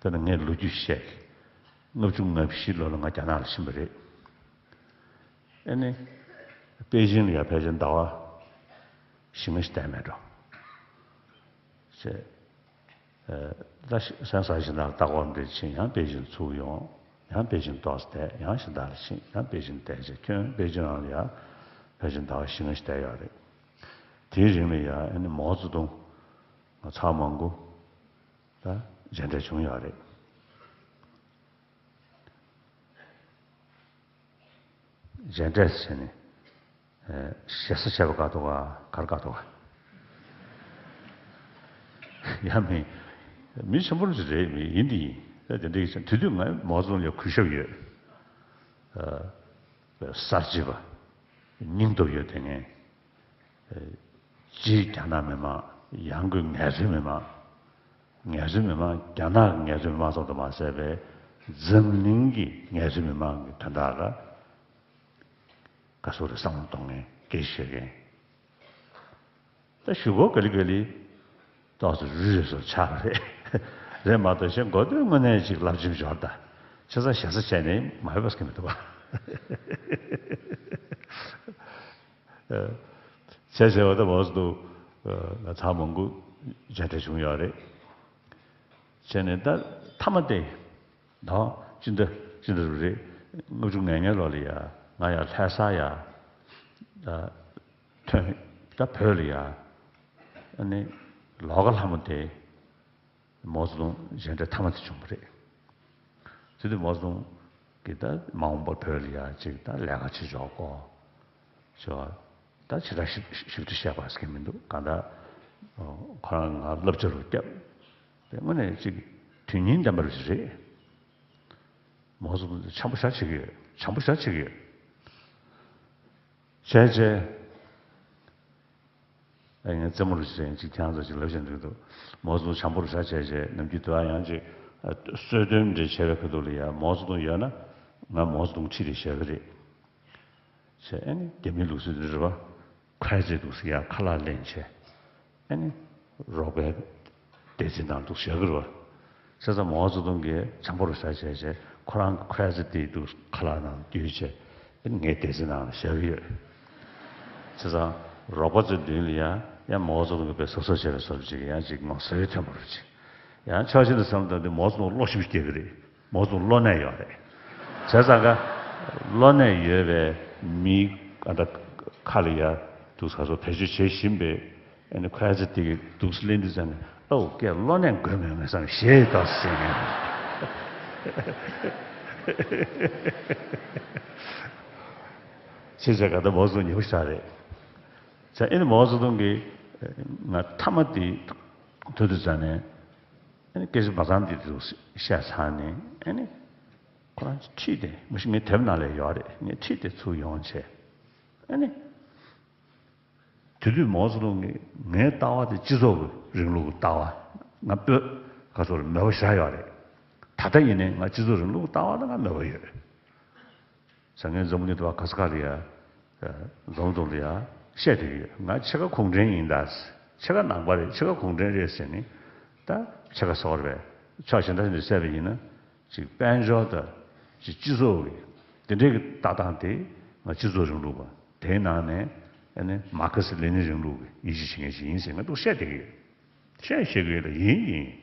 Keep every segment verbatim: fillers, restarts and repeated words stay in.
དེ་ནི་ངས་ལོ་རྒྱུས་བཤད། ལྔ་བཅུ་ང་བཞི་ལོ་ལ་ང་རྒྱ་ནག་ལ་ཕྱིན་པ་རེད། ཨེ་ནི། པེ་ཅིང་ལ་ཡ་ཕལ་ཆེར་ཟླ་བ་བཞི་ལྔ་ཞིག་བསྡད་མེད་འགྲོ། ཅེས། ཨ། ད་ཤ་ཟ་ཞིང་ད་ལྟ་སྐོར་འདིར་ཕྱིན། ཡང་པེ་ཅིང་ཚུར་ཡོང་། ཡང་པེ་ཅིང་ཏོག་ཙམ་བསྡད། ཡང་ཞིང་ད་ལ་ཕྱིན། ཡང་པེ་ཅིང་བསྡད་བྱས། ཁྱོན་པེ་ཅིང་ནང་ལ་ཡ་ཕལ་ཆེར་ཟླ་བ་བཞི་ལྔ་ཞིག་བསྡད་ཡོད་རེད། དེའི་རིང་ལ་ཡ་ཨ་ནི་མའོ་ཙེ་ཏུང་ང་ཚར་མང་པོ་ད་མཇལ་འཕྲད་བྱུང་ཡོད་རེད། མཇལ་འཕྲད་བྱས་ནས། ཨ། ཞེ་ས་བྱས་པ་དགའ་འདུག་ག་ག་རེ་དགའ་འདུག་ག་ཡང་མིན། མི་ཆེན་པོ་ཅིག་རེད། མི་ཡིན་དེ་ཡིན། ད་དེ་འདྲ་ཡིན་ཙང་དེ་དུས་ང་མའོ་ཙེ་ཏུང་ལ་གུས་ཞབས་ཡོད། ཨ། གསར་བརྗེ་པ། སྙིང་སྟོབས་ཡོད་དེ་ངས། ཨ། སྤྱིར་རྒྱ་ནག་མི་མང་། ཡང་སྒོས་ངལ་རྩོལ་མི་མང་། ངལ་རྩོལ་མི་མང་། རྒྱ་ནག་གི་ངལ་རྩོལ་མི་མང་ཙམ་དུ་མ་ཟད་པའི་འཛམ་གླིང་གི་ངལ་རྩོལ་མི་མང་གི་དོན་དག་ལ་ག་ཚོད་རེ་བསམ་བློ་གཏོང་མཁན། སྐད་ཆ་བཤད་མཁན། ད་གཞུག་གུ་ག་ལེ་ག་ལེ་ཏོག་ཙམ་རུལ་རུལ་སོགས་ཆགས་པ་རེད། རེད་མ་གཏོགས་གཞན་འགོ་སྟོད་དངོས་གནས་ཅིག་རླབས་ཆེན་འབྱོར། ད་ཆ་ཚང་ཞེ་ས་བྱས་ནས་མ་ཡོད་པ་ཟེར་གྱི་མི་འདུག་བ། བྱས་བྱས་པ་ད་མའོ་ཙེ་ཏུང་ང་ཚར་མང་པོ་མཇལ་འཕྲད་བྱུང་ཡོད་རེད། བྱས་ནས་ད་མཐའ་མ་དེ་ད་ཅི་འདྲ་ཅི་འདྲ་རེད། ལྔ་བཅུ་ང་ལྔ་ལོ་ལ་ཡ་ང་ཡ་ལྷ་ས་ཡ་ད་ཐོན། ད་བོད་ལ་ཡ་ཨ་ནི་ལོ་ཀ་ལྷ་མོ་དེ། མའོ་ཙེ་ཏུང་མཇལ་འཕྲད་མཐའ་མ་དེ་བྱུང་བ་རེད། དེ་དུས་མའོ་ཙེ་ཏུང་གིས་ད་མ་འོངས་པར་བོད་ལ་ཡ་ཅིག་ད་ལས་ཀ་བྱེད་ཆོག་གོ། ཞེས་པ། ད་ཞེ་དྲག་ཞིབ་ཞིབ་ཏུ་བཤད་པ་ཟེར་གྱི་མི་འདུག་གང་ལྟར། ཁོ་རང་ང་བསླབ་བྱ་རུ་བརྒྱབ། དེ་དངོས་གནས་ཅིག་དོན་སྙིང་ལྡན་པ་རུ་ཞིག་རེད། མའོ་ཙེ་ཏུང་འཆམ་པོ་ཞེ་དྲག་བྱེད་ཀྱི་ཡོད། འཆམ་པོ་ཞེ་དྲག་བྱེད་ཀྱི་ཡོད། བྱས་བྱས། ཨ། ངས་རྩེད་མོ་རུ་བྱས་ཅིག་ཁྱེད་རང་ཚོ་ཅིག་ལབ་བཞིན་འདུག་འདུག་མའོ་ཙེ་ཏུང་འཆམ་པོ་རུ་ཞེ་དྲག་བྱས་བྱས། ནམ་རྒྱུན་དུ་ཨ་ཡང་ཅིག་གསོལ་སྟོན་འདྲ་བྱས་པའི་ཁ་ཐུག་ལ་ཡ་མའོ་ཙེ་ཏུང་ཡོད་ན་ང་མའོ་ཙེ་ཏུང་ཁྲིད་རེ་བྱས་པ་རེད། བྱས་ཨ་ནི་རྒྱ་མིའི་ལུགས་སྲོལ་འདི་རེད་པ། ཁ་རྩེ་འདུག་སེ་ཡ་ཁ་ལག་ལེན་བྱས། ཨ་ནི་རོགས་པའི་སྡེ་ཚན་ནང་འདུག་བཞག་གི་རེད་པ། བྱས་ཙང་མའོ་ཙེ་ཏུང་གིས་འཆམ་པོ་རུ་ཞེ་དྲག་བྱས་བྱས་ཁོ་རང་གི་ཁ་རྩེ་དེ་འདུག་ཁ་ལག་ནང་བསྡུས་བྱས། ཨ་ནི་ངའི་སྡེ་ཚན་ནང་ལ་བཞག་གི་ཡོད། བྱས་ཙང་རོགས་པ་ཚོའི་མདུན་ལ་ཡ་ཡ་མའོ་ཙེ་ཏུང་གིས་དཔེ་གཟབ་གཟབ་བྱས་པའི་བཟོ་འདྲ་ཅིག་ཡང་ཅིག་ངོ་ཟེར་ཐོན་པ་རུ་ཅིག་ཡང་ཕྱོགས་གཅིག་ནས་བསམ་བློ་བཏང་དུས་མའོ་ཙེ་ཏུང་བློ་ཞིབ་སྐྱེ་གི་རེད། མའོ་ཙེ་ཏུང་བློ་ནད་ཡོད་རེད། བྱས་ཙང་ཀ་བློ་ནད་ཡོད་པའི་མིའི་ཨ་ད་ཁ་ལ་ཡ་འདུག་ས་སོ་བེད་སྤྱོད་བྱེད་བཞིན་པའི་ཨ་ནི་ཁ་ཚ་དེ་གི་འདུག་སེ་ལེན་དུས་ཙང་ནས་ཨོ་ཀྱེ་བློ་ནད་འགོས་མེད་ངེས་སམ་ཞེས་ཏོག་ཙམ་བཤད་ངེས། ཅེས་བྱས་ཀ་ད་མའོ་ཙེ་ཏུང་ཉེ་པོ་ཞེ་དྲག་རེད། བྱས་ཨ་ནི་མའོ་ཙེ་ཏུང་གིས་ང་མཐའ་མ་དེ་ཐུག་དུས་ཙང་ནས། ཨ་ནི་སྐད་ཆ་མ་ཚང་འདི་ཚོ་བཤད་ཚར་ནས་ཨ་ནི་ཁོ་རང་ཁྲིད་དེ། མ་གཞི་ངའི་དེབ་ནང་ལ་ཡོད་རེད། ངས་ཁྲིད་དེ་ཚུར་ཡོང་བྱས། ཨ་ནི་དེ་དུས་མའོ་ཙེ་ཏུང་གིས་ངའི་ལྟ་བ་དེ་སྤྱི་ཚོགས་ཀྱི་རིང་ལུགས་ཀྱི་ལྟ་བ། ང་བོད་ཁ་ཚོར་མོས་པ་བཞག་ཡོད་རེད། ད་ལྟ་ཡིན་ནའི་ང་སྤྱི་ཚོགས་རིང་ལུགས་ཀྱི་ལྟ་བ་ལ་ང་མོས་པ་ཡོད། བྱས་ངས་འཛམ་བུ་གླིང་དུ་བ་ག་ས་ག་ལ་ཡ། འཛོམས་འཛོམས་ལ་ཡ་བཤད་བསྡད་ཀྱི་ཡོད། ང་ཕྱེད་ཀ་གུང་ཁྲན་ཡིན་ད། ཕྱེད་ཀ་ནང་པ་རེད། ཕྱེད་ཀ་གུང་ཁྲན་རེད་ཟེར་ནས། ད་ཕྱེད་ཀ་སོག་རེད། ཕྱོགས་གཞན་དག་ནས་བཤད་པ་ཡིན་ན། ཅིག་དཔལ་འབྱོར་དང་། ཅིག་སྤྱི་ཚོགས་ཀྱི་དེ་འདྲའི་གི་ལྟ་སྟངས་དེ་ང་སྤྱི་ཚོགས་རིང་ལུགས་པ། དེའི་ནང་ནས་ཨ་ནི་མར་ཁེ་སི་ལེ་ནིན་རིང་ལུགས་ཀྱི་ཡིད་ཆེས་བྱེད་མཁན་ཞིག་ཡིན་ཟེར་ང་འདུག་བཤད་བསྡད་ཀྱི་ཡོད། བཤད་བཤད་ཀྱི་ཡོད་ལ་ཡིན་ཡིན།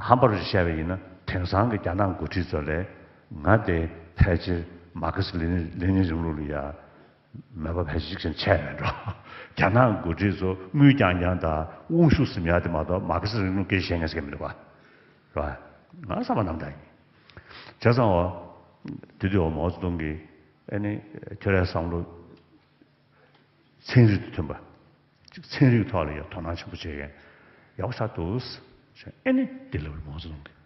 ཧམ་པ་རུ་བཤད་པ་ཡིན་ན་དེང་སང་གི་རྒྱ་ནག་འགོ་ཁྲིད་ཚོ་ལས་ང་དེ་ཕལ་ཆེར་མར་ཁེ་སི་ལེ་ནིན་ལེ་ནིན་རིང་ལུགས་ལ་ཡ་མོས་པ་ཕལ་ཆེར་ཅིག་ཀྱང་བྱས་མེད་འགྲོ། རྒྱ་ནག་འགོ་ཁྲིད་ཚོ་དངུལ་རྐྱང་རྐྱང་དང་དབང་ཤུགས་ཟིན་ཡག་དེ་མ་གཏོགས་མར་ཁེ་སི་རིང་ལུགས་སྐད་ཆ་བཤད་མཁན་ཟེར་མཁན་མི་འདུག་ག་རེད་བ། ང་བསམ་པ་རྣམ་དག་ཡིན། བྱས་ཙང་འོ། དེ་དུས་འོ་མའོ་ཙེ་ཏུང་གིས་ཨ་ནི་ཁྱོད་རའི་བསམ་བློ། ཚན་རིག་དང་མཐུན་པ། ཅིག་ཚན་རིག་ཐོག་ལ་ཡང་དོ་སྣང་ཆེན་པོ་བྱེད་མཁན་ཡག་པོ་ཆགས་འདུག་ཟེར། ཨེ་ནི་འདི་ལ་མའོ་ཙེ་ཏུང་གིས་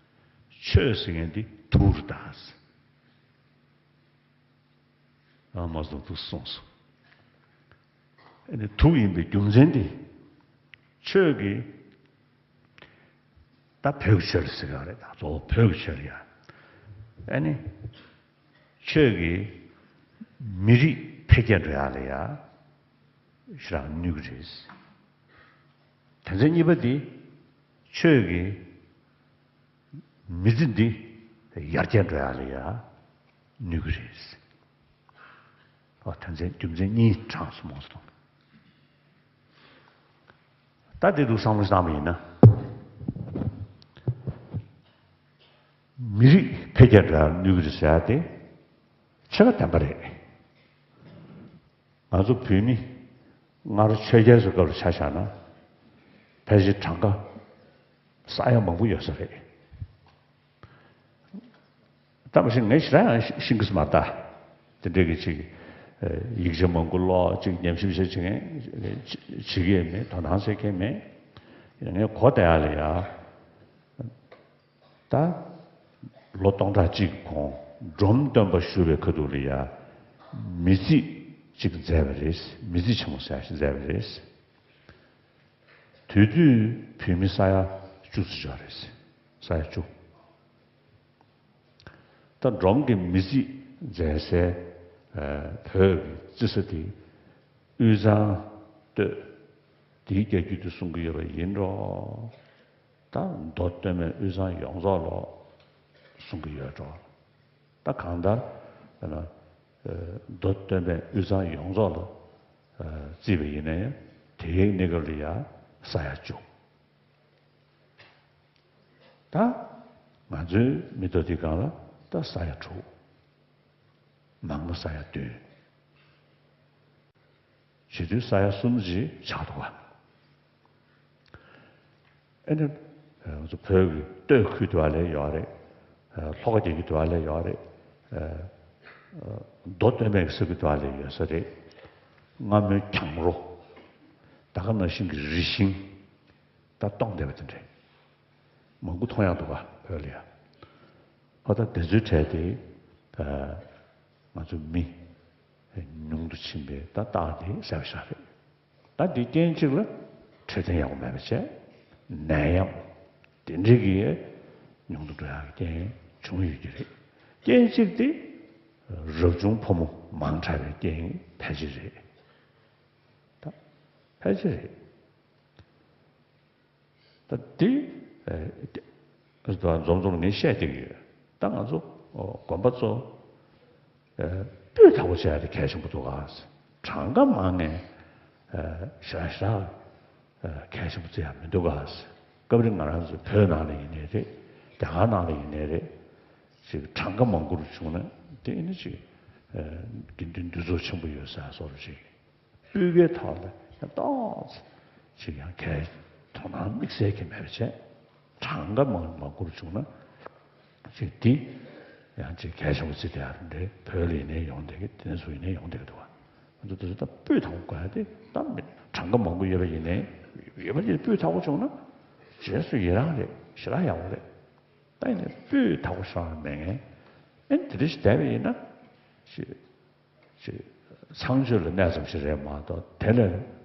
ཆོས་ཟེར་མཁན་འདི་དུག་རེད་ད་ཟེར། ཨ་མའོ་ཙེ་ཏུང་དུ་གསུངས་སོང་། ཨེ་ནི་དུག་ཡིན་པའི་རྒྱུ་མཚན་འདི། ཆོས་ཀྱི། ད་བོད་ཀྱི་ཆོས་ལ་ཟེར་ག་རེད་ད། གཙོ་བོ་བོད་ཀྱི་ཆོས་ལ་ཡ། ཨེ་ནི། ཆོས་ཀྱིས་མི་རིགས་འཕེལ་རྒྱས་འགྲོ་ཡག་ལ་ཡ་ཞེ་དྲག་གནོད་ཀྱི་རེད། དོན་ཚན་གཉིས་པ་འདི། ཆོས་ཀྱིས་ མི་ཚེ་འདི་ཡར་རྒྱས་འགྲོ་ཡག་ལ་ཡ་ནུས་ཀྱི་རེད། ཨོ་དོན་ཚན་རྒྱུ་མཚན་གཉིས་དྲངས་སོང་མོ་སོང་། ད་དེ་འདུག་བསམ་བློ་བཏང་བ་ཡིན་ན། མི་རིགས་འཕེལ་རྒྱས་འགྲོ་ཡག་ནུས་ཀྱི་རེད་ཟེར་ཡག་དེ་ཆོལ་ཁ་བདེན་པ་རེད། ང་ཚོ་བོད་མི་སྔར་ཆོས་རྒྱལ་ཚོའི་སྐབས་ལ་ཆ་བཞག་ན་ཕལ་ཆེར་གྲངས་ཀ་ས་ཡ་མང་པོ་ཡོད་ས་རེད། ད་མ་གཞི་ངས་ཞེ་དྲག་ཡང་ཤེས་ཀྱི་མ་རེད། དེ་འདྲའི་གི་ཅིག་ཡིག་ཆ་མང་པོ་ཀློག་ཅིག་ཉམས་ཞིབ་བྱེད་ཅིག་བྱེད་ཀྱི་ཡོད་མེད་དོ་སྣང་བྱེད་ཀྱི་མེད། ངས་གོ་བསྡད་ཡག་ལ་ཡ། ད་ལོ་སྟོང་ཕྲག་གཅིག་གོང་འབྲོམ་སྟོན་པ་བཞུགས་པའི་ཁ་ཐུག་ལ་ཡ། མི་རྩིས་ཅིག་མཛད་པ་རེད། མི་རྩིས་ཆེན་མོ་ཟེར་ཞིག་མཛད་པ་རེད། དེ་དུས་བོད་མི་ས་ཡ་བཅུ་ཙམ་ཡོད་རེད། ས་ཡ་བཅུ། ད་འབྲོམ་གྱི་མི་རྩིས་མཛད་སའི་བོད་ཀྱི་རྩི་ས་དེ་དབུས་གཙང་སྟོད་དེའི་རྒྱལ་རྒྱུད་དུ་གསུང་གི་ཡོད་པ་ཡིན་འགྲོ། ད་མདོ་སྟོད་སྨད་དབུས་གཙང་ཡོངས་རྫོགས་ལ་གསུང་གི་ཡོད་འགྲོ། ད་གང་ལྟར་ཡང་ན་མདོ་སྟོད་སྨད་དབུས་གཙང་ཡོངས་རྫོགས་ལ་བརྩིས་པ་ཡིན་ན་ཡང་དེའི་གནས་སྐབས་ལ་ཡང་ས་ཡ་བཅུ། ད་ང་ཚོའི་མི་ཐོག་འདི་སྒང་ལ་ད་ས་ཡ་དྲུག། མང་ན་ས་ཡ་བདུན། བྱེད་དུས་ས་ཡ་གསུམ་ཅིག་ཆགས་འདུག་ག་ཨེ་ནི་ང་ཚོ་བོད་ཀྱི་སྟོད་ཁུལ་དུ་བ་ལས་ཡོད་རེད། ལྷོ་ཁ་རྒྱལ་རྒྱུད་དུ་བ་ལས་ཡོད་རེད། མདོ་སྟོད་སྨད་ཀྱི་ས་ཁུལ་དུ་བ་ལས་ཡོད་ས་རེད། སྔ་མོའི་གྱང་རོ། ད་ག་ནང་བཞིན་གྱི་རི་ཤིང་། ད་སྟོང་བསྡད་པ་དེ་འདྲས། མང་པོ་མཐོང་ཡག་འདུག་ག་བོད་ལ་ཡ། ཨོ་ད་དེ་ཚོའི་གྲས་དེ་ང་ཚོ་མི་ཉུང་དུ་ཕྱིན་པའི་ད་རྟགས་དེ་གསལ་པོ་ཞིག་རེད། ད་འདི་རྐྱེན་གཅིག་ལ་འཕྲོད་བསྟེན་ཡག་པོ་མེད་པ་བྱས། ནད་ཡམས་དེ་འདྲའི་གི་ཉུང་དུ་འགྲོ་ཡག་གི་རྐྱེན་བྱུང་ཡོད་ཀྱི་རེད། རྐྱེན་གཅིག་དེ་རབ་བྱུང་ཕོ་མོ་མང་དྲགས་པའི་རྐྱེན་ཕལ་ཆེར་རེད། ད་ཕལ་ཆེར་རེད། ད་དེ་ཨེ་ད་འཛོམས་འཛོམས་ངས་བཤད་བསྡད་ཀྱི་ཡོད། ད་ང་ཚོ་ཨོ་དགོན་པ་ཚོ་ཨེ་སྤུས་དག་པོ་བྱས་ཏེ་གལ་ཆེན་པོ་འདུག་ག་གྲངས་ཀ་མང་ནས་ཨེ་ཞེ་དྲག་ཞེ་དྲག་ཨེ་གལ་ཆེན་པོ་བརྩི་ཡག་མི་འདུག་ག་སྐབས་རེ་ང་རང་ཚོ་བོད་ནང་ལ་ཡིན་ནའི་རེད། རྒྱ་གར་ནང་ལ་ཡིན་ནའི་རེད། ཅིག་གྲངས་ཀ་མང་པོ་རུ་བྱུང་ན་དེ་ནི་ཅིག་ཨེ་དགེ་འདུན་འདུས་ཚོགས་ཆེན་པོ་ཡོད་ས་བཟོ་འདྲ་ཅིག་སྤུས་ཀའི་ཐོག་ལ་ཡང་ཏོག་ཙམ་ཅིག་ཡང་གལ་དོ་སྣང་དམིགས་བསལ་གྱི་མེད་པ་བྱས། གྲངས་ཀ་མང་མང་པོར་བྱུང་ན་ཅིག་འདི་ཡང་ཅིག་གལ་ཆེན་པོ་བརྩི་དེ་ཨ་རུ་འདྲེ་བོད་ལ་ཡིན་ནའི་ཡོང་བསྡད་ཀྱི་དེ་ཚོ་ཡིན་ནའི་ཡོང་བསྡད་ཀྱི་འདུག་བ། ང་ཚོ་དེ་ཚོ་ད་སྤུས་དག་པོ་དགོས་ཡ་དེ་ད་མི་གྲངས་ཀ་མང་པོ་ཡོད་པ་ཡིན་ནའི་ཡོད་པ་དེ་སྤུས་དག་པོ་བྱུང་ན་རྗེས་སུ་ཡི་རང་རེད། ཞེ་དྲག་ཡག་པོ་རེད། ད་ཡིན་ནའི་སྤུས་དག་པོ་ཤོར་བ་མེད་མཁན་ཨེ་དེ་འདྲ་ཞིག་བསྡད་པ་ཡིན་ན་ཅིག་ཅིག་ཚངས་སྤྱོད་ལ་གནས་ཙམ་ཞིག་རེད་མ་གཏོགས་དེ་ལས་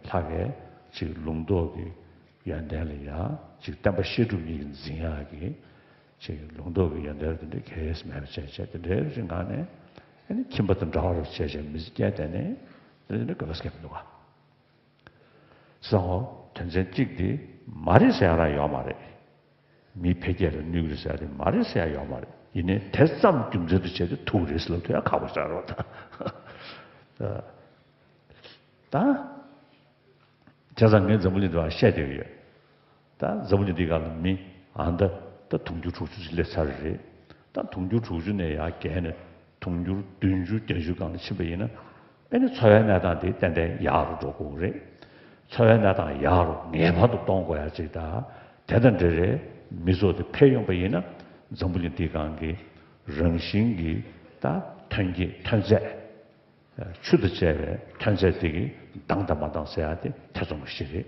ལྷག་གི་ཅིག་ལུང་རྟོགས་ཀྱི་ཡོན་ཏན་ལ་ཡ་ཅིག་བསྟན་པ་བཤད་སྒྲུབ་གཉིས་ཀྱི་འཛིན་ཡག་གི་ཅིག་ལུང་རྟོགས་ཀྱི་ཡོན་ཏན་དེ་འདྲ་གལ་མེད་པ་བྱས་བྱས་དེ་འདྲའི་རིགས་ངང་ནས་ཨ་ནི་ཁྱིམ་པ་དང་འདྲ་བ་རུ་བྱས་བྱས་མི་ཚེ་སྐྱེལ་བསྡད་ནས་དེ་འདྲ་དགོས་པ་སྐྱེ་མི་འདུག་ག་བསམ་འོ་དོན་ཚན་གཅིག་དེ་མ་རེད་ཟེར་ཡ་རང་ཡོད་མ་རེད། མི་འཕེལ་རྒྱས་ལ་གནོད་ཀྱི་རེད་ཟེར་ཡ་དེ་མ་རེད་ཟེར་ཡ་ཡོད་མ་རེད། ཡིན་ནའི་དེ་ཙམ་རྒྱུ་མཚན་དུ་བྱས་ཏེ་ཐུག་རེད་ཟེར་ལབ་ཐུབ་ཡ་ཁག་པོ་ཆགས་རོགས་ད། ད། བྱས་ཙང་ངས་འཛམ་བུ་གླིང་འདི་བ་བཤད་བསྡད་ཀྱི་ཡོད། ད་འཛམ་བུ་གླིང་འདི་ག་ལ་མི་ཨ་འདི་ད་དུང་ཕྱུར་དྲུག་ཅུ་ཅིག་སླེབས་ཚར་རེད། ད་དུང་ཕྱུར་དྲུག་ཅུ་ནས་ཡར་བརྒལ་ནས་དུང་ཕྱུར་བདུན་ཅུ་བརྒྱད་ཅུ་སྒང་ལ་ཕྱིན་པ་ཡིན་ན་ཨེ་ནི་འཚོ་བའི་གནས་སྟངས་དེ་ཏན་ཏན་ཡག་རུ་འགྲོ་དགོས་ཀྱི་རེད། འཚོ་བའི་གནས་སྟངས་ཡག་རུ་ངེས་པར་དུ་གཏོང་དགོས་ཡ་ཅིག་དང་དེ་དང་འབྲེལ་རེད། མི་ཚོགས་དེ་འཕེལ་ཡོང་པ་ཡིན་ན་འཛམ་བུ་གླིང་འདི་སྒང་གི་རང་བཞིན་གྱི་ད་ཐོན་སྐྱེད་ཐོན་རྫས། ཆུ་དང་བཅས་པའི་ཐོན་རྫས་དེ་གི་འདང་དང་མ་འདང་ཟེར་ཡ་དེ་ཐེ་ཚོམ་གྱི་གཞི་རེད།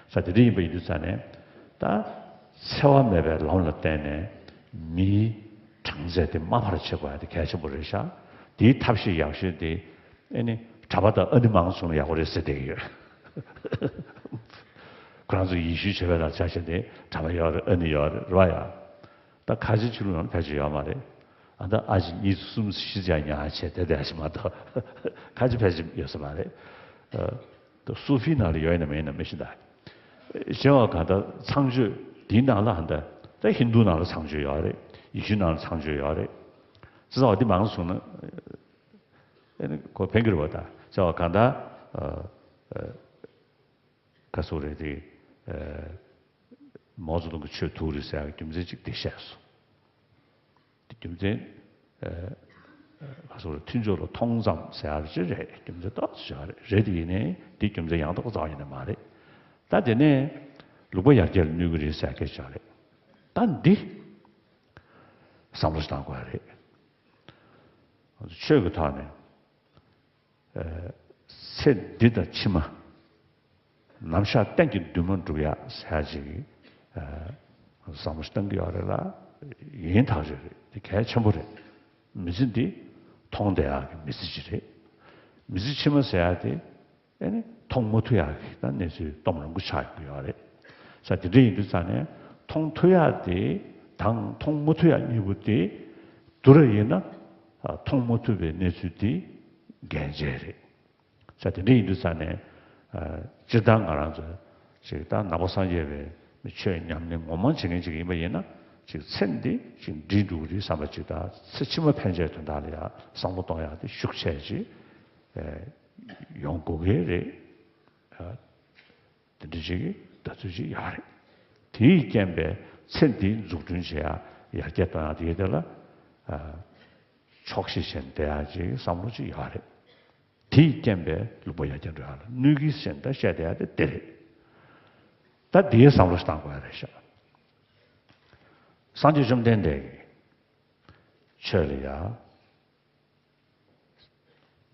ས་དེ་འདྲ་ཡིན་པ་ཡིན་དུས་ཙང་ནས་ད་འཚེ་བ་མེད་པའི་ལམ་ལ་བརྟེན་ནས་མིའི་གྲངས་ཚད་དེ་དམའ་བར་བྱེད་དགོས་ཡ་དེ་གལ་ཆེན་པོ་རེད་ཤག་དེའི་ཐབས་ཤེས་ཡག་ཤོས་དེ་ཨེ་ནི་གྲྭ་པ་དང་ཨ་ནེ་མང་བྱུང་ན་ཡག་པོ་རེད་ཟེར་བསྡད་ཀྱི་ཡོད། ཁོ་རང་ཚོ་ཡེ་ཤུའི་བྱེད་པ་དང་ཆ་བཞག་ནས་གྲྭ་པ་ཡོད་རེད། ཨ་ནེ་ཡོད་རེད། རེད་བ་ཡ། ད་ཁ་ཆེ་ཆུ་ལུང་ནང་ཕལ་ཆེར་ཡོད་མ་རེད། ཨ་ད་ཨ་ཅེ་གཉིས་གསུམ་བཞི་ཙམ་ཉར་བྱས་དེ་དེ་ཞིག་མ་གཏོགས་ཁ་ཆེ་ཕལ་ཆེར་ཡོད་ས་མ་རེད། ཨ་ད་སུ་ཕིའི་ནང་ལ་ཡོད་ཡིན་ན་མེད་ཡིན་ན་མི་ཤེས་ད། གཞན་བ་གང་ལྟར་ཚངས་སྤྱོད་འདིའི་ནང་ལ་ཨ་ད་ད་ཧིན་དུའི་ནང་ལ་ཚངས་སྤྱོད་ཡོད་རེད། ཡིད་བཞིན་ནང་ལ་ཚངས་སྤྱོད་ཡོད་རེད། ཅི་ཙམ་བ་འདི་མང་སོང་ན་ཨེ་ནི་ཁོ་ཕན་གྱི་རེད་བ། ད་ཅི་ཙམ་བ་གང་ལྟར་ཨ་ཨ་ག་སོགས་རེད་དེ། ཨ་མའོ་ཙེ་ཏུང་གི་ཆོས་ཐུག་རེད་ཟེར་ཡག་རྒྱུ་མཚན་གཅིག་དེ་བཤད་སོང་། དེ་རྒྱུ་མཚན་ཨ་ག་སོགས་རེད། མཐུན་ཕྱོགས་ལ་མཐོང་ཙམ་ཟེར་ཡག་ཅིག་རེད། རྒྱུ་མཚན་ཏོག་ཙམ་ཞིག་རེད། རེད་དེ་ཡིན་ནའི་དེ་རྒྱུ་མཚན་ཡང་དག་པ་རྩ་བ་ཉིད་ནས་མ་རེད། ད་དེ་ནས་ལུང་པ་ཡར་རྒྱས་ལ་གནོད་ཀྱི་རེད་ཟེར་སྐད་ཆ་རེད། ད་འདི་བསམ་བློ་ཞིག་བཏང་དགོས་ཡ་རེད། ཆོས་ཀྱི་ཐོག་ནས་ཨ་ཚེ་འདི་དང་ཕྱི་མ། ནམ་ཞག་གཏན་གྱི་འདུན་མ་འགྲུབ་ཡག་ཟེར་ཡག་ཅིག་ཨ་བསམ་བློ་ཞིག་བཏང་གི་ཡོད་རེད་ལ། ཡིན་ཐག་ཆོད་རེད། དེ་གལ་ཆེན་པོ་རེད། མི་ཚེ་འདི་མཐོང་བསྡད་ཡག་གི་མི་ཚེ་ཅིག་རེད། མི་ཚེ་ཕྱི་མ་ཟེར་ཡག་དེ་ཨེ་ནི་མཐོང་མ་ཐུབ་ཡག་གི་ད་གནས་ཚུལ་སྟོང་རང་གི་ཆགས་ཡོང་གི་ཡོད་རེད། ས་དེ་འདྲ་ཡིན་དུས་ཙང་ནས་མཐོང་ཐུབ་ཡག་དེ་དང་མཐོང་མ་ཐུབ་ཡག་གཉིས་པོ་དེ་བསྡུར་བ་ཡིན་ན། ཨ་མཐོང་མ་ཐུབ་པའི་གནས་ཚུལ་དེ་འགན་བཅས་རེད། ས་དེ་འདྲ་ཡིན་དུས་ཙང་ནས་ཨ་སྤྱིར་བཏང་ང་རང་ཚོ་ཅིག་ད་ནང་པ་སངས་རྒྱས་པའི་ཆོས་ཉམས་ལེན་ངོ་མ་བྱེད་མཁན་ཅིག་ཡིན་པ་ཡིན་ན། ཅིག་ཚེ་འདི་ཅིག་འགྲིག་འགྲོ་གི་རེད་བསམ་པ་ཅིག་དང་། ཚེ་ཕྱི་མ་ཕན་ཆད་དོན་དག་ལ་ཡང་བསམ་བློ་གཏོང་ཡག་དེ་ཤུགས་ཆེ་ཅིག་ཨེ་ཡོང་དགོས་ཀྱི་རེད། ཨ་དེ་འདྲ་ཅིག་གི་ལྟ་ཚུལ་ཅིག་ཡོད་རེད། དེའི་རྐྱེན་པས་ཚེ་འདི་འཛུགས་སྐྲུན་བྱེད་ཡག་ཡར་རྒྱས་གཏོང་ཡག་དེ་དེ་ལ་ཨ་ཆོག་ཤེས་བྱས་བསྡད་ཡག་ཅིག་བསམ་བློ་ཅིག་ཡོད་རེད། དེའི་རྐྱེན་པས་ལུང་པ་ཡར་རྒྱས་འགྲོ་ཡག་ལ་གནོད་ཀྱི་ཟེར་ད་བཤད་བསྡད་ཡག་དེ་དེ་རེད། ད་དེའི་བསམ་བློ་ཞིག་བཏང་དགོས་ཡག་རེད་ཤག་སངས་རྒྱས་བཅོམ་ལྡན་འདས་ཀྱིས་ཆོས་ལ་ཡ།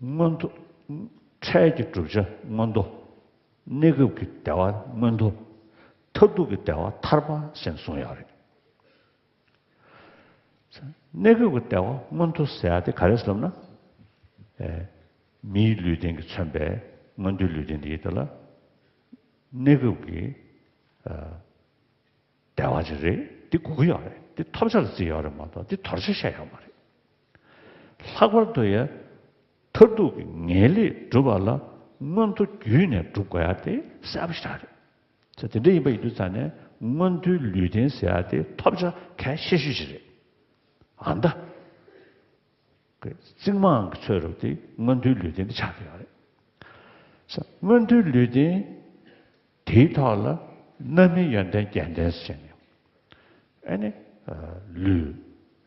མངོན་མཐོ། འཕྲལ་གྱི་བསྒྲུབ་བྱ་མངོན་མཐོ། གནས་སྐབས་ཀྱི་བདེ་བ་མངོན་མཐོ། མཐར་ཐུག་གི་བདེ་བ་ཐར་པ་ཟེར་གསུངས་ཡོད་རེད། གནས་སྐབས་ཀྱི་བདེ་བ་མངོན་མཐོ་ཟེར་ཡག་དེ་ག་རེ་ཟེར་ལབ་ན། ཨེ་མིའི་ལུས་རྟེན་གྱིས་མཚོན་པའི་མངོན་མཐོའི་ལུས་རྟེན་དེ་ཡིན་དེ་ལ། གནས་སྐབས་ཀྱི་ཨ་བདེ་བ་ཅིག་རེད། འདི་དགོས་ཀྱི་ཡོད་རེད། འདི་ཐོབ་བྱ་ལ་བརྩི་ཡོད་རེད་མ་གཏོགས་འདི་དོར་བྱ་བཤད་ཡོད་མ་རེད། ལྷག་པར་དུ་ཡང་མཐར་ཐུག་གི་ངེས་ལེགས་སྒྲུབ་པ་ལ་མངོན་མཐོ་བརྒྱུད་ནས་སྒྲུབ་དགོས་ཡག་དེ་གསལ་པོ་ཞེ་དྲག་རེད། ཚེ་དེ་འདྲ་ཡིན་པ་ཡིན་དུས་ཙང་ནས་མངོན་མཐོའི་ལུས་རྟེན་ཟེར་ཡག་དེ་ཐོབ་བྱ་གལ་ཆེ་ཤོས་ཅིག་རེད། ཨ་ད། རྩིག་རྨང་གི་ཚོད་རུ་དེ་མངོན་མཐོའི་ལུས་རྟེན་དེ་ཆགས་ཀྱི་ཡོད་རེད། ས་མངོན་མཐོའི་ལུས་རྟེན་དེའི་ཐོག་ལ་རྣམ་སྨིན་ཡོན་ཏན་བརྒྱད་ལྡན་ཟེར་ནས། ཨ་ནི་ལུས།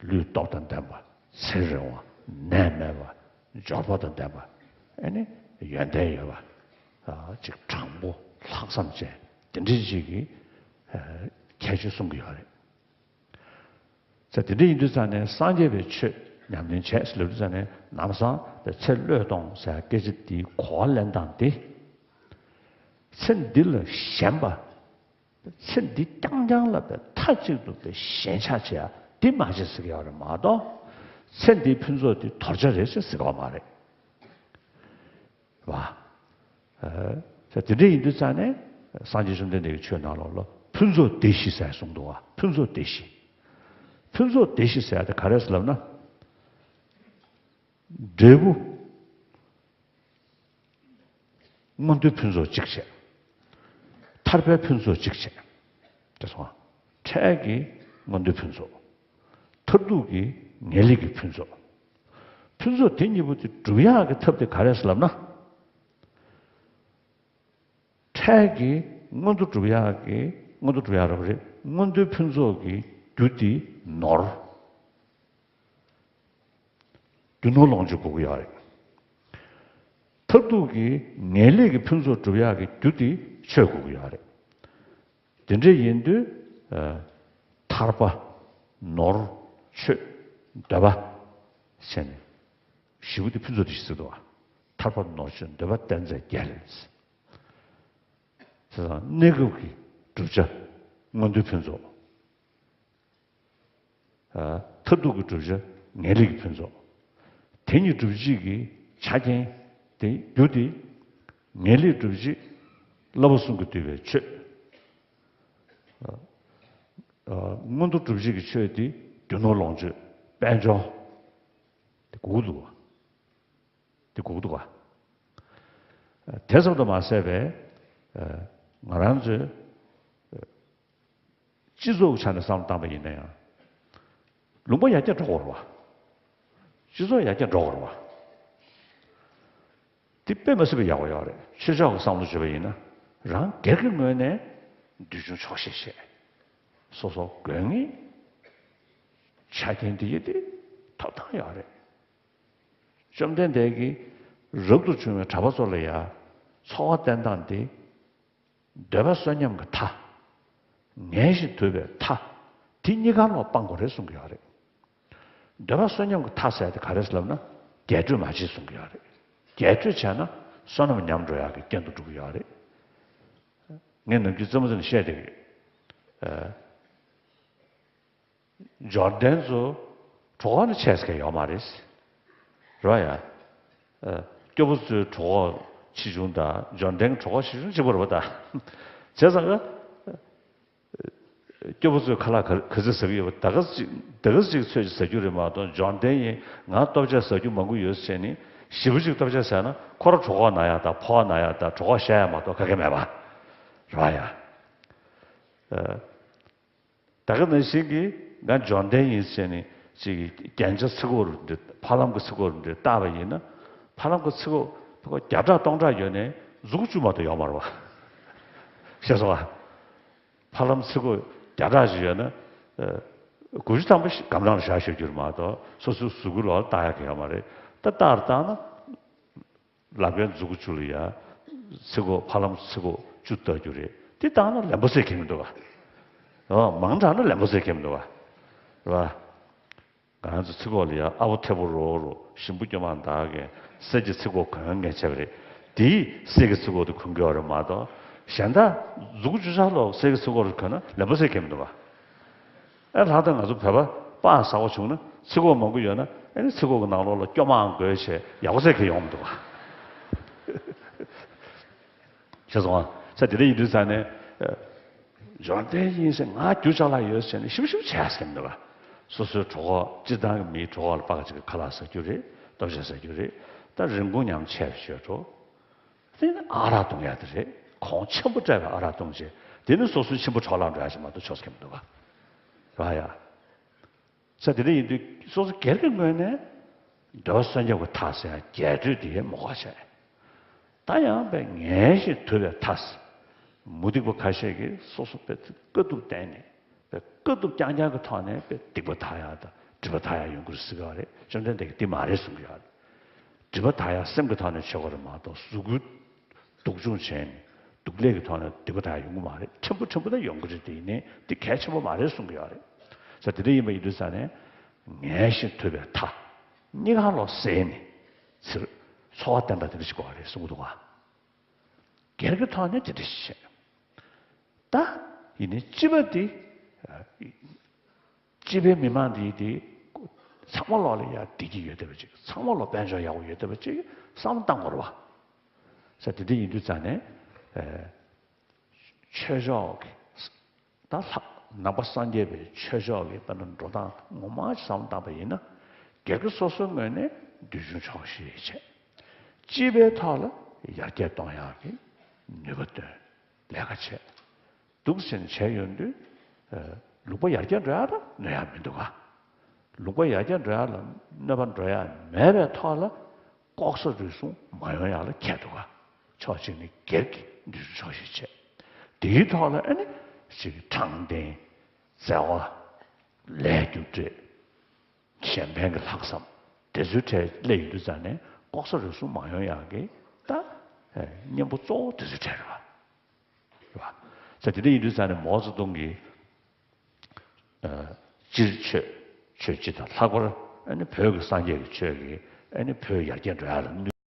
ལུས་སྟོབས་དང་ལྡན་པ། ཚེ་རིང་བ། ནད་མེད་པ། འབྱོར་པ་དང་ལྡན་པ། ཨ་ནི་ཡོན་ཏན་ཡོད་པ། ཅིག་དྲང་པོ་ལྷག་བསམ་ཅན་དེ་འདྲ་ཅིག་གི་ཁྱད་ཆོས་གསུང་གི་ཡོད་རེད། ས་དེ་འདྲ་ཡིན་དུས་ཙང་ནས་སངས་རྒྱས་པའི་ཆོས་ཉམས་ལེན་བྱས་ཟེར་ལབ་དུས་ཙང་ནས་ལམ་སང་དེ་ཚེ་བློས་གཏོང་ཟེར་སྐད་ཆ་འདིའི་གོ་བ་ལེན་སྟངས་དེ། ཚེ་འདི་ལ་ཞེན་པ། ཚེ་འདི་རྐྱང་རྐྱང་ལ་པའི་མཐའ་གཅིག་ཏུ་པའི་ཞེན་ཆགས་བྱེད་ཡ་འདི་མ་བྱེད་ཟེར་གྱི་ཡོད་རེད་མ་གཏོགས། ཚེ་འདིའི་ཕུན་ཚོགས་འདི་དོར་བྱ་རེད་ཟེར་ཟེར་གྱི་ཡོད་མ་རེད། བ། ཨ་དེ་འདྲ་ཡིན་དུས་ཙང་ནས་སངས་རྒྱས་བཅོམ་ལྡན་འདས་ཀྱི་ཆོས་ནང་ལོགས་ལ་ཕུན་ཚོགས་བདེ་གཤེགས་ཟེར་གསུངས་འདུག་བ། ཕུན་ཚོགས་བདེ་གཤེགས། ཕུན་ཚོགས་བདེ་གཤེགས་ཟེར་ཡ་དེ་ག་རེ་ཟེར་ལབ་ན། འབྲས་བུ་མངོན་མཐོའི་ཕུན་ཚོགས་གཅིག་བྱས། ཐར་པའི་ཕུན་ཚོགས་གཅིག་བྱས། དེ་སོང་། འཕྲལ་གྱི་མངོན་མཐོའི་ཕུན་ཚོགས། མཐར་ཐུག་གི་ངེས་ལེགས་ཀྱི་ཕུན་ཚོགས། ཕུན་ཚོགས་དེ་གཉིས་པོ་དེ་སྒྲུབ་ཡག་གི་ཐབས་དེ་ག་རེ་ཟེར་ལབ་ན། འཕྲལ་གྱི་མངོན་མཐོ་སྒྲུབ་ཡག་གི་མངོན་མཐོ་སྒྲུབ་ཡག་རབ་རེད། མངོན་མཐོའི་ཕུན་ཚོགས་ཀྱི་རྒྱུ་དེ་ནོར། རྒྱུ་ནོར་ལོངས་སྤྱོད་དགོས་ཀྱི་ཡོད་རེད། མཐར་ཐུག་གི་ངེས་ལེགས་ཀྱི་ཕུན་ཚོགས་སྒྲུབ་ཡག་གི་རྒྱུ་དེ་ཆོས་དགོས་ཀྱི་ཡོད་རེད། དེ་འདྲ་ཡིན་དུས་ཨ་ཐར་པ། ནོར། ཆོས། འདོད་པ་བྱས་ནས་བཞི་པོ་དེ་ཕུན་ཚོགས་བདེ་གཤེགས་ཟེར་འདུག་བ། ཐར་པ་ནོར་ཆོས་འདོད་པ་བརྟེན་མཛད་རྒྱལ། ཟེར་ཙང་གནས་སྐབས་ཀྱི་བསྒྲུབ་བྱ་མངོན་མཐོའི་ཕུན་ཚོགས། ཨ་མཐར་ཐུག་གི་བསྒྲུབ་བྱ་ངེས་ལེགས་ཀྱི་ཕུན་ཚོགས། དེ་གཉིས་སྒྲུབ་བྱེད་ཀྱི་ཆ་རྐྱེན་དེ་རྒྱུ་དེ། ངེས་ལེགས་སྒྲུབ་བྱེད་བསླབ་པ་གསུམ་གྱིས་བསྡུས་པའི་ཆོས། ཨ་ཨ་མངོན་མཐོ་སྒྲུབ་བྱེད་ཀྱི་ཆོས་དེ་རྒྱུ་ནོར་ལོངས་སྤྱོད་དཔལ་འབྱོར་དེ་དགོས་འདུག་བ། དེ་དགོས་འདུག་བ། དེ་ཙམ་དུ་མ་ཟད་པའི་ང་རང་ཚོའི་སྤྱི་ཚོགས་ཀྱི་ཆ་ནས་བསམ་བློ་བཏང་པ་ཡིན་ན་ཡང་། ལུང་པ་ཡར་རྒྱས་འགྲོ་དགོས་རེད་བ། སྤྱི་ཚོགས་ཡར་རྒྱས་འགྲོ་དགོས་རེད་བ། འདི་དཔེ་མ་སྲིད་པའི་ཡག་པོ་ཡོད་རེད། ཆོས་ཕྱོགས་ཀྱི་བསམ་བློ་བརྗོད་པ་ཡིན་ན། རང་སྒེར་གྱི་ངོས་ནས་འདུལ་བྱུང་ཆོག་ཤེས་བྱས། སོ་སོ་དགོས་ངེས་ཆ་རྐྱེན་འདི་ཡི་དེ་ཐོབ་ཐང་ཡོད་རེད། བཅོམ་ལྡན་འདས་ཀྱིས་རབ་ཏུ་བྱུང་བའི་གྲྭ་པ་ཚོ་ལ་ཡང་འཚོ་བ་བསྟེན་སྟངས་འདི། འདོད་པ་གསོད་ཉམས་ཀྱི་མཐའ། ངལ་ཞིང་དུབ་པའི་མཐའ། དེ་གཉིས་ཀ་ལ་སྤང་དགོས་རེད་གསུང་གི་ཡོད་རེད། འདོད་པ་གསོད་ཉམས་ཀྱི་མཐའ་ཟེར་དེ་ག་རེ་ཟེར་ལབ་ན། རྒྱས་སྤྲོས་མ་བྱེད་གསུང་གི་ཡོད་རེད། རྒྱས་སྤྲོས་བྱས་ན་བསོད་ནམས་ཉམས་འགྲོ་ཡག་གི་རྐྱེན་དུ་འགྲོ་གི་ཡོད་རེད། ངས་ནམ་རྒྱུན་རྩེད་མོ་རྩེ་ནས་བཤད་བསྡད་ཀྱི་ཡོད། ཨ། འབྱོར་ལྡན་ཚོ་གྲོད་ཁོག་ནས་ཆད་ཟེར་མཁན་ཡོད་མ་རེད། རེད་བ་ཡ། ཨ། སྐྱོ་པོ་ཚོའི་གྲོད་ཁོག་ཆེ་ཆུང་དང་འབྱོར་ལྡན་གྱི་གྲོད་ཁོག་ཆེ་ཆུང་གཅིག་པ་རེད་བ་ད། བྱས་ཙང་ཀ་སྐྱོ་པོ་ཚོས་ཁ་ལག་ག་ག་ཚོད་ཟ་གི་ཡོད་པ། ད་ག་ཅིག་ད་ག་ཅིག་ཚོད་ཅིག་ཟ་རྒྱུ་རེད་མ་གཏོགས། འབྱོར་ལྡན་ཡིན་ང་ལྟོ་ཆས་ཟ་རྒྱུ་མང་པོ་ཡོད་ཟེར་ནས་ཞེ་པོ་ཅིག་ལྟོ་ཆས་ཟ་ན་ཁོ་རང་གྲོད་ཁོག་ན་ཡག་དང་ཕོ་བ་ན་ཡག་དང་གྲོད་ཁོག་བཤལ་ཡག་མ་གཏོགས་ག་གེ་མེད་པ་རེད་བ་ཡ། ཨ། ད་ག་ནང་བཞིན་གྱི་ང་འབྱོར་ལྡན་ཡིན་ཟེར་ནས་ཅིག་རྒྱན་ཆ་ཚིག་གོ་རུ་འདི་ཕ་ལམ་གྱི་ཚིག་གོ་རུ་འདི་བཏགས་པ་ཡིན་ན། ཕ་ལམ་གྱི་ཚིག་གོ་ཕ་གོ་བརྒྱ་ཕྲག་སྟོང་ཕྲག་ཡོད་ནའི་གཟུགས་བཅུ་མ་གཏོགས་ཡོད་མ་རེད་བ། ཤེས་སོང་ཨ། ཕ་ལམ་ཚིག་གོ་བརྒྱ་ཕྲག་ཞིག་ཡོད་ན། ཨ། དགུ་བཅུ་ཐམ་པ་ཞིག་སྒམ་ནང་ལ་བཞག་ཤོར་རྒྱུ་རེད་མ་གཏོགས་སོ་སོའི་གཟུགས་པོ་ལོགས་ལ་བཏགས་ཡག་གི་ཡོད་མ་རེད། ད་བཏགས་རེད་བཏགས་ན། ལབ་མཁན་མཛུ་གུ་བཅུ་ལ་ཡ། ཚིག་གོ་ཕ་ལམ་ཚིག་གོ་བཅུ་བཏགས་རྒྱུ་རེད། དེ་བཏགས་ན་ལན་པོ་ཟེར་མཁན་མི་འདུག་ག་ཨོ། མང་དྲགས་ན་ལན་པོ་ཟེར་མཁན་མི་འདུག་ག་རེད་བ། ང་ཚོ་ཚིག་གོ་ལ་ཡ་ཨ་བོ་ཐེ་བོ་རོ་རོ་ཞིམ་པོ་སྐྱོ་མ་འདག་གས་གསེར་གྱི་ཚིག་གོ་གོན་མཁན་བྱས་པ་རེད། དེས་གསེར་གྱི་ཚིག་གོ་དེ་གོན་གྱི་ཡོད་རེད་མ་གཏོགས། གཞན་དག་མཛུ་གུ་བཅུ་ཆ་ལོག་གསེར་གྱི་ཚིག་གོ་རེ་གོན་ན་ལན་པོ་ཟེར་མཁན་མི་འདུག་ག་ཨེ་ལྷག་ད་ང་ཚོ་བོད་པ་པང་ཟ་བ་བྱུང་ན་ཚིག་གོ་མང་པོ་ཡོད་ན་ཨེ་ནི་ཚིག་གོ་གི་ནང་ལོགས་ལ་སྐྱོ་མའང་དགོས་བྱས་ཡག་པོ་ཟེར་མཁན་ཡོང་མི་འདུག་ག་ཤེས་སོང་ཨ། ས་དེ་འདྲ་ཡིན་དུས་ཙང་ནས། ཨ། འབྱོར་ལྡན་ཡིན་ཟེར་ང་རྒྱུ་ཅ་ལག་ཡོད་ཟེར་ནས་ཞིབ་ཞིབ་བྱས་ཟེར་མི་འདུག་ག་སོ་སོའི་གྲོད་ཁོག་སྤྱིར་བཏང་གི་མིའི་གྲོད་ཁོག་ལ་ཕར་ཅིག་ཁ་ལག་ཟ་རྒྱུ་རེད། ལྟོ་ཆས་ཟ་རྒྱུ་རེད། ད་རིན་གོང་ཉམས་ཆེ་བ་ཞོད་འགྲོ། དེ་ནི་ཨ་རག་བཏུང་ཡག་དེ་རེད། གོང་ཆེན་པོ་སྤྲད་པའི་ཨ་རག་བཏུང་བྱས་དེ་ནི་སོ་སོའི་གཅིན་པ་འཕྲོ་བརླག་འགྲོ་ཡག་ཞིག་མ་གཏོགས་ཆོག་ཟེར་མཁན་མི་འདུག་ག་རེད་བ་ཡ། ས་དེ་འདྲ་ཡིན་དུས་སོ་སོ་སྒེར་གྱི་ངོས་ནས་འདོད་པ་གསོད་ཉམས་ཀྱི་མཐའ་ཟེར་ཡང་རྒྱས་སྤྲོས་དེ་མ་གོ་བྱས། ད་ཡང་པའི་ངལ་ཞིང་དུབ་པའི་མཐའ། མུ་སྟེགས་པ་ཁ་ཤས་ཀྱིས་སོ་སོ་པའི་དཀའ་སྡུག་བསྟན་ནས་པའི་དཀའ་སྡུག་རྐྱང་རྐྱང་གི་ཐོག་ནས་པའི་སྡིག་པ་དག་ཡག་དང་སྒྲིབ་པ་དག་ཡག་ཡོང་གི་རེད་ཟེར་གྱི་ཡོད་རེད། བཅོམ་ལྡན་འདས་ཀྱིས་འདི་མ་རེད་གསུང་གི་ཡོད་རེད། སྒྲིབ་པ་དག་ཡག་སེམས་ཀྱི་ཐོག་ནས་བྱེད་དགོས་རེད་མ་གཏོགས་གཟུགས་པོའི་སྡུག་སྦྱོང་བྱས་ནས་སྡུག་ལས་ཀྱི་ཐོག་ནས་སྡིག་པ་དག་ཡོང་གི་མ་རེད། ཕྲན་བུ་ཕྲན་བུ་ད་ཡོང་གི་རེད། དེ་ཡིན་ནའི་འདི་གལ་ཆེན་པོ་མ་རེད་གསུང་གི་ཡོད་རེད། ས་དེ་འདྲ་ཡིན་པ་ཡིན་དུས་ཙང་ནས་ངལ་ཞིང་དུབ་པའི་མཐའ་གཉིས་ཀ་ལོག་བསལ་ནས་ཚུར་འཚོ་བ་བརྟན་པ་དེ་འདྲ་ཞིག་དགོས་པ་རེད་གསུང་གི་འདུག་ག་སྒེར་གྱི་ཐོག་ནས་དེ་འདྲ་ཞིག་བྱས། ད་ཡིན་ནའི་སྤྱི་པ་འདི། སྤྱི་པའི་མི་མང་འདི་འདི་ཚང་མ་ལོག་ལ་ཡ་བདེ་སྐྱིད་ཡོད་བསྡད་པ་ཅིག་ཚང་མ་ལོག་དཔལ་འབྱོར་ཡག་པོ་ཡོད་བསྡད་པ་ཅིག་བསམ་བློ་བཏང་དགོས་རེད་བ། ས་དེ་འདྲ་ཡིན་དུས་ཙང་ནས། ཨ། ཆོས་ཕྱོགས་ཀྱི་ད་ལྷག་ནང་པ་སངས་རྒྱས་པའི་ཆོས་ཕྱོགས་ཀྱི་དཔེར་ན་འགྲོ་སྟངས་ངོ་མ་བསམ་བློ་བཏང་པ་ཡིན་ན། སྒེར་གྱི་སོ་སོའི་ངོས་ནས་འདུལ་བྱུང་ཆོག་ཤེས་བྱས། སྤྱི་པའི་ཐོག་ལ་ཡར་རྒྱས་གཏོང་ཡག་གི་ནུས་པ་བཏོན། ལས་ཀ་བྱས། འདུག་ཟེར་ནས་བྱས་ཡོང་དུས། ཨ། ལུང་པ་ཡར་རྒྱས་འགྲོ་ཡག་ལ་གནོད་ཡག་མི་འདུག་ག་ལུང་པ་ཡར་རྒྱས་འགྲོ་ཡག་ལ་གནོད་པ་འགྲོ་ཡག་མེད་པའི་ཐོག་ལ་ལྐོག་ཟ་རུལ་སུངས་མ་ཡོང་ཡག་ལ་ཁྱད་འདུག་ག་ཕྱོགས་གཅིག་ནས་སྒེར་གྱི་འདུལ་ཆོག་ཤེས་བྱས། དེའི་ཐོག་ལ་ཨ་ནི་ཅིག་དྲང་བདེན། བརྩེ་བ། ལས་རྒྱུ་འབྲས། གཞན་ཕན་གྱི་ལྷག་བསམ། དེ་ཚོའི་གྲས་སླེབས་ཡོང་དུས་ཙང་ནས་ལྐོག་ཟ་རུལ་སུངས་མ་ཡོང་ཡག་གི་ད་གཉེན་པོ་གཙོ་བོ་དེ་ཚོའི་གྲས་རེད་བ། རེད་བ། ས་དེ་འདྲ་ཡིན་དུས་ཙང་ནས་མའོ་ཙེ་ཏུང་གིས། ཨ། སྤྱིར་ཆོས། ཆོས་སྤྱི་དང་ལྷག་པར་ཨ་ནི་བོད་ཀྱི་སངས་རྒྱས་ཀྱི་ཆོས་ཀྱིས་ཨ་ནི་བོད་ཡར་རྒྱས་འགྲོ་ཡག་ལ་གནོད།